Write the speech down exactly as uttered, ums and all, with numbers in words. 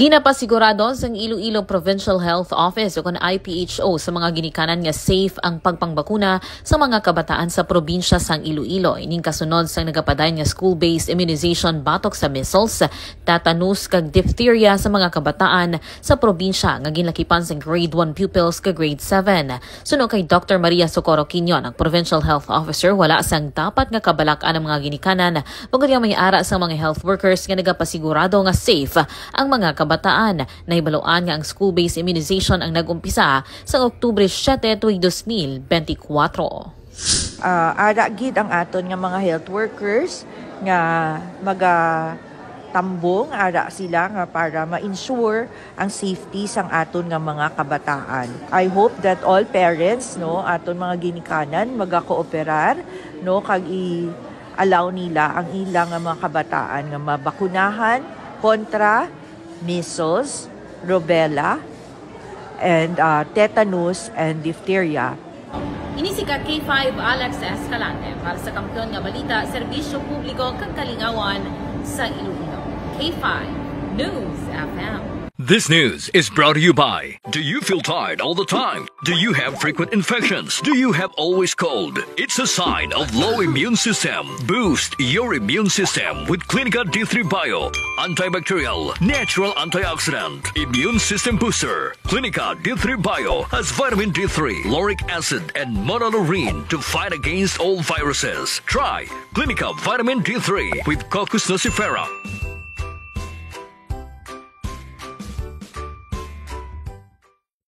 Ginapasigurado sang Iloilo Provincial Health Office, o kon I P H O, sa mga ginikanan nga safe ang pagpangbakuna sa mga kabataan sa probinsya sang Iloilo. Ining kasunod sang nagapadayon nga school-based immunization batok sa measles, tetanus, kag diphtheria sa mga kabataan sa probinsya nga ginlakipan sang grade one pupils kag grade seven. Suno kay Doctor Maria Socorro Quinio, ang Provincial Health Officer, wala sang dapat nga kabalak-an ang mga ginikanan, bangod nga may ara sang mga health workers nga nagapasigurado nga safe ang mga kabataan. Nahibaluan nga ang school-based immunization ang nag-umpisa sa Oktubre siete tuig dos mil benti kwatro. Ah, ara gid ang aton nga mga health workers nga magatambong ara sila nga para ma-ensure ang safety sang aton nga mga kabataan. I hope that all parents, no, aton mga ginikanan magakooperar, no, kag i-allow nila ang ilang nga mga kabataan nga mabakunahan kontra measles, rubella, and ah, tetanus and diphtheria. Ini si ka K five Alex Escalante para sa Kampiyon nga Balita, Serbisyo Publiko kag Kalingawan sa Iloilo. K five News F M. This news is brought to you by. Do you feel tired all the time? Do you have frequent infections? Do you have always cold? It's a sign of low immune system. Boost your immune system with Clinica D three Bio. Antibacterial, natural antioxidant, immune system booster. Clinica D three Bio has vitamin D three, lauric acid, and monolaurin to fight against all viruses. Try Clinica Vitamin D three with Cocos nucifera.